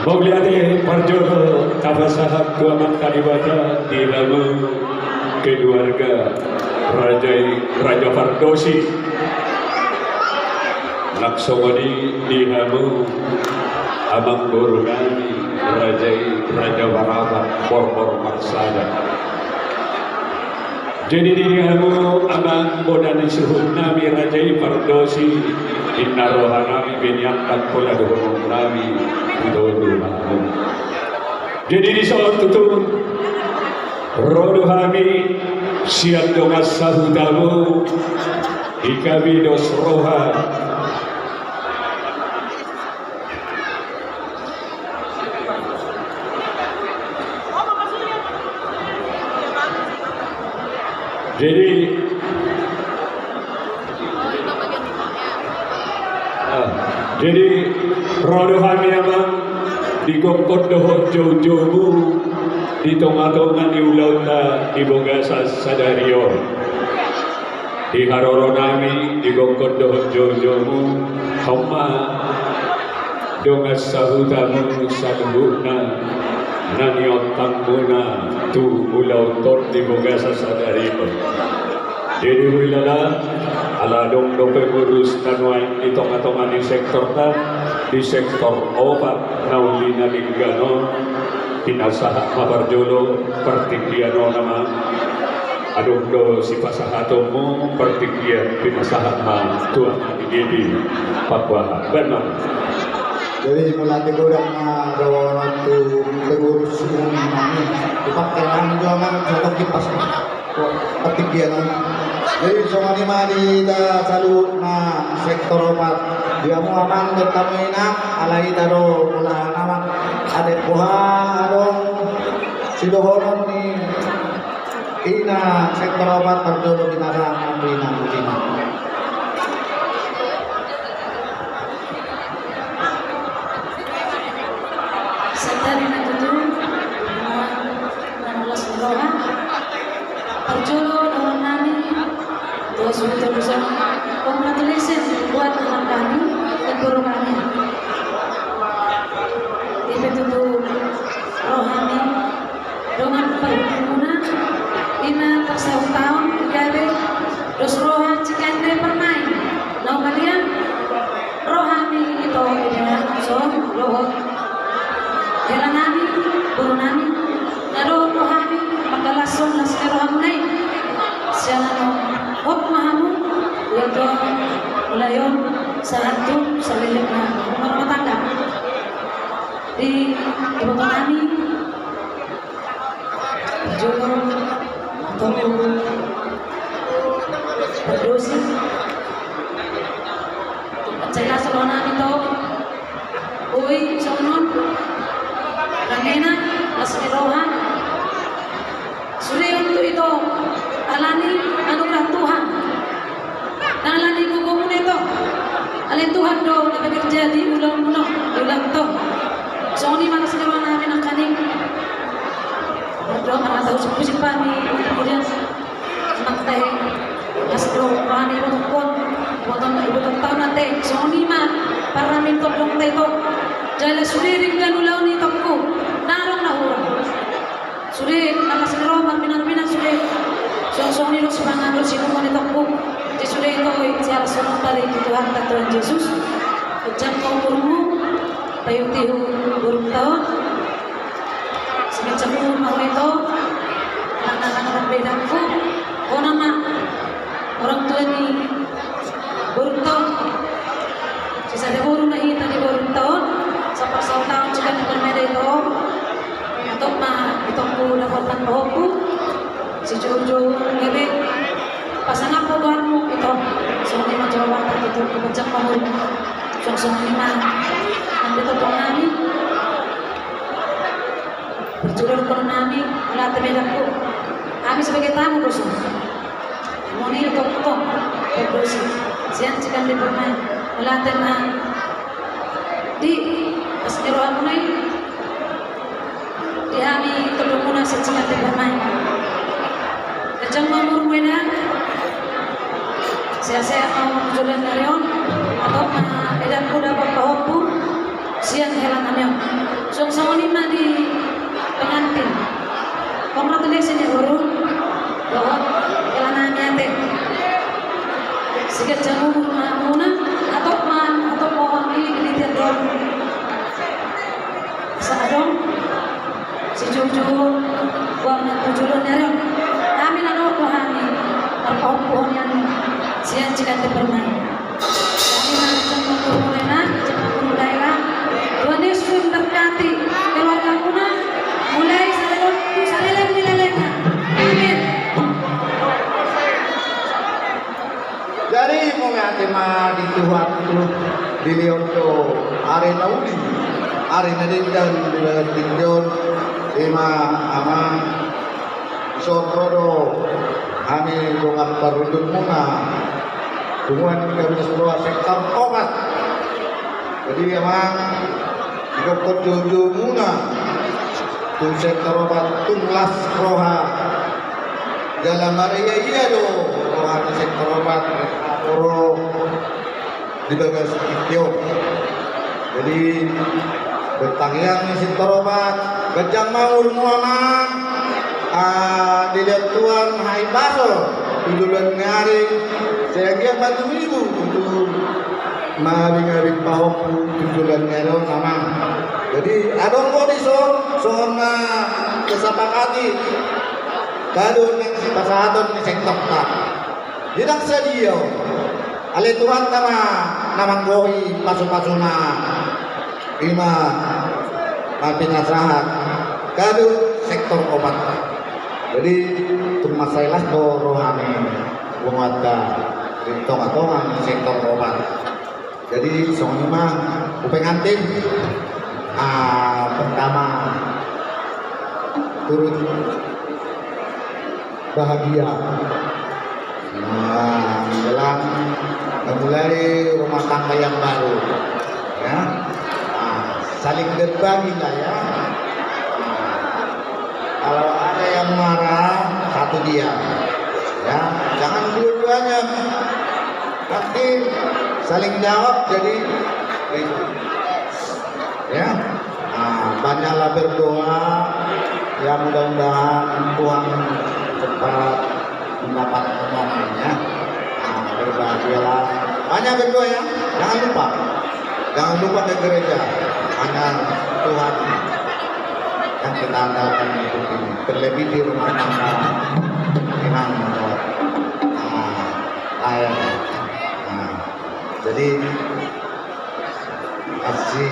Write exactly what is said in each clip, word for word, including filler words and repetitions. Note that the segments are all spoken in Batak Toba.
Mauliate parjolo tapasahat tu Amanta Debata di hamu keluarga Raja i, Raja Pardosi. Nang songon i di hamu amangboru nami Raja i, Raja Barabat Borbor Marsada. Jadi di hamu amangboru ni suhut nami Raja i Pardosi, inna roha nami biniangkat pola dohonon nami tu hamu. Jadi dison tutu ro do hami sian dongan sahutamu, di Kabidos Roha. Jadi, ah, jadi ro do hami amang di gokhon dohot joujoumu di tongatonga ni ulaonta di bagasan sadari on. Di haroro nami di gokhon dohot joujoumu, hamu ma dongan sahutamu saluhutna na niontangmuna tu ulaonta on di bagasan sadari on. Jadi huilala, ala adong dope pengurus na nuaeng di tongatonga ni sektorta, di sektor opat na uli na denggan on, pinasahat ma parjolo partingkian on amang. Adong do sipasahatonmu, partingkian pinasahat ma tu angka na di G B Papua. Baen ma. Jadi mauliate godang ma dohonon tu pengurus umum nami. Dipake nami do amang, satu kipas. Partingkian on. Jadi songon i ma di hita saluhutna sektor opat. Di hamu amang dohot hamu inang, ala hita do mulahan amang. Ate boha adong sidohonon ni ina sektor opat parjolo di masa nami na di na. Sadari na tutu, na las ni roha, parjolo dohonon nami, dos betul betul, congratulations buat anak kami, dan guru kami. Di pe tutu roha ni dongan parhundulmuna, ina parsahutaon di gabe dos roha cikande parmaen. Naung maliang roha ni ito ina son dohot hela nami, boru nami, na dohot roha ni mangkalashon las ni rohamuna i. Sian na hot ma hamu, ia tu mulai on sahat tu saleleng na marumah tangga. Di iboto nami, jolo, atau Pardosi. Pansai las roha nami to. Oi, songon on. Rangena, las ni roha. Sude on tu ito, alani anugerah Tuhan. Nang alani gogomuna ito. Alai Tuhan do na bekerja di ulaonmuna, di ulaonta on. Songon i ma las ni roha nami nangkaning. Berdoa marhata husip-husip hami, kemudian mangkatai las ni roha ni iboto on. Iboto, iboto taon ate, songon i ma parramin tondongta ito. Jala sude denggan ulaon ni itongku. Nang adong na hurang. Sude, na las ni roha marminar-minar sude. Songon-songon i do sipanganon, sinuman ni itongku. Jadi sude ito, i sialas songon tadi di Tuhanta Tuhan Jesus. Panjang ma umurmu, paihut-ihut borunta on. Sipanjang umur ma ho ito. Anak-anak na bedakku. Ho nama orang tua ni borunta on. Sisada boru ma hita di borunta on. Saparsahutaon jala di parmeda ito. Antong ma itongku dapot pahompu. Sijoujou gabe pasangap goarmu ito. Songon i ma jawabanta tu itongku, panjang ma umurmu. Songon i ma nang di tondong nami. Parjolo dohonon nami, mauliate ma i dapot. Hami sebagai tamu do songon i. Moni do tongtong, Pardosi. Sian Cikande Permai. Mauliate ma di las ni rohamuna i. Di hami tondongmuna sian Cikande Permai. Ganjang ma umurmu eda. Sehat-sehat ma ho tu joloan ni ari on. Antong ma edangku dapot pahompu sian hela nami on. Songon i ma di pengantin. Congratulations ya, Guru. Dohot, jalan hami ate. Siganjang umur ma hamuna, atop ma, atop ma hami di tiap tahun. Sadong, sijujur, buang na tujuan nyarang. Hami na dohot hami, marpahompu on yang sian Cikande Permai. Tuhan Yesus memberkati keluargamuna, mulai saleleng tu saleleng ni lelengna. Amin. Jadi, mauliate ma di Tuhan tu dilehon do ari na uli, ari na denggan di bagas tingki on, ima amang. Dison ro do hami dongan parhundulmuna, punguan Kabinet Roha sektor opat. Jadi amang, didokkon joujou muna tu sektor opat, tung las roha. Jala maria-ia do roha ni sektor opat, ro di bagas tingki on. Jadi, bertangiang ni sektor opat, ganjang ma umurmu amang. Ah, dilehon Tuhan hahipason tu joloan ni ari, sai anggiat ma tumibu tu mabing-abing pahompu tu joloan ni ari on amang. Jadi, adong do dison, songon na tersepakati, kado na sipasahaton ni sektor ta. Di nang sadia on. Alai Tuhanta ma na manggohi pasu-pasuna, ima ma pinasahat kado sektor opat. Jadi, tung mansai las do roha ni punguanta di tonga-tonga ni sektor opat. Jadi, songon i ma, tu pengantin. Ah, pertama, turut bahagia. Nah, menjelang memulai rumah tangga yang baru. Ya. Nah, saling berbagi lah ya. Nah, kalau ada yang marah, satu diam. Ya, jangan dua-duanya. Nanti saling jawab jadi ribut. Ya. Nah, banyaklah berdoa. Ya, mudah-mudahan Tuhan cepat mendapat omongannya. Nah, berbahagialah. Banyak berdoa ya. Jangan lupa. Jangan lupa ke gereja. Hanya Tuhan yang kita andalkan hidup ini. Terlebih di rumah tangga. Inang, nah, ayah. Nah, jadi, asi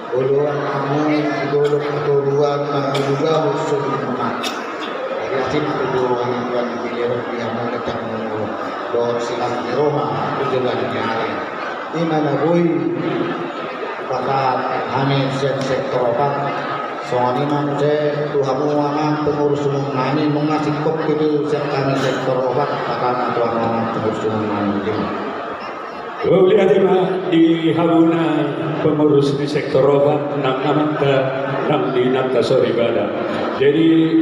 oloan hamu di dolok toruan, manguludahon soluhutna. Jadi asi ma tu dolok ni Tuhan di Pinerok di hamu na jang manguludahon silas ni roha tu joloan ni ari. Ima na boi pasahat hami sian sektor opat. Songon i ma muse tu hamu amang pengurus umum nami, nunga singkop tutu sian hami sektor opat, pasahat ma tu hamu amang pengurus umum nami. Mauliate ma di hamuna pengurus ni sektor opat nang amanta nang di inanta soripada. Jadi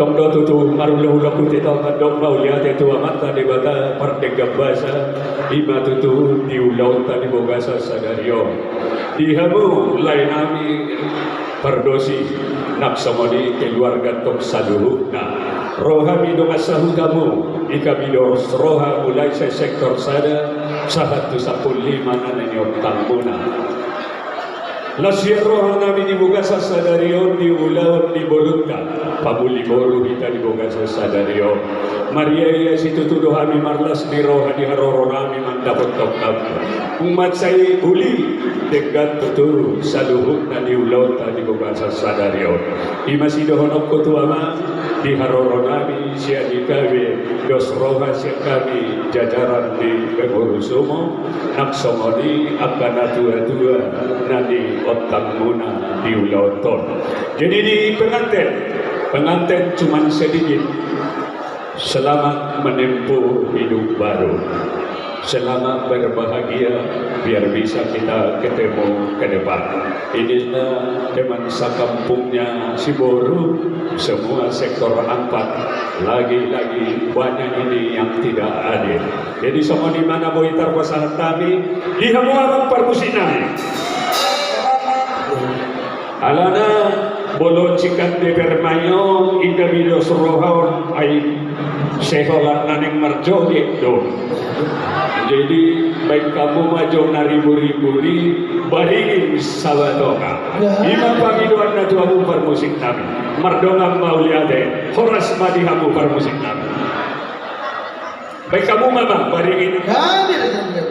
tong do tutu marulaulaku titau mandok mauliate tu Amanta Debata pardenggan basa, ima tutu di ulaonta di bagasan sadari on. Di hamu lae nami pardosi, nang songon i keluarga tong saluhutna. Rohami dongan sahutamu, i hami dos roha mulai sian sektor sada sahat tu sampulu lima na niontangmuna. Las sian roha nami di bagasan sadari on di ulaon ni borunta, pamuli boru hita di bagasan sadari on. Maria-ia situtu do hami marlas ni roha di haroro nami mandapothon hamu. Mansai uli denggan tutu saluhutna di ulaonta di bagasan sadari on. Ima sidohononku tu amang, di haroro nami sian i gabe dos roha sian hami jajaran ni pengurus umum, nang songon i angka natuatua na niontangmuna di ulaonta on. Jadi di pengantin, pengantin cuman sedikit. Selamat menempuh hidup baru. Selamat berbahagia, biar bisa kita ketemu ke depan. Inilah teman sakampungnya si Boru, semua sektor empat. Lagi-lagi banyak ini yang tidak hadir. Jadi songon i ma na boi tarpasahat hami, di hamu amang parmusik nami. Alana, molo cikan de permain on, inda bidos roha on, ai sai holan na naeng marjoget do. Jadi, baen hamu ma jo na ribur-ribur i, baringin Sabatonga. Ima pangidoanna tu hamu parmusik nami. Mardongan mauliate, horas ma di hamu parmusik nami. Baen hamu ma, Amang, baringin. Kami raja.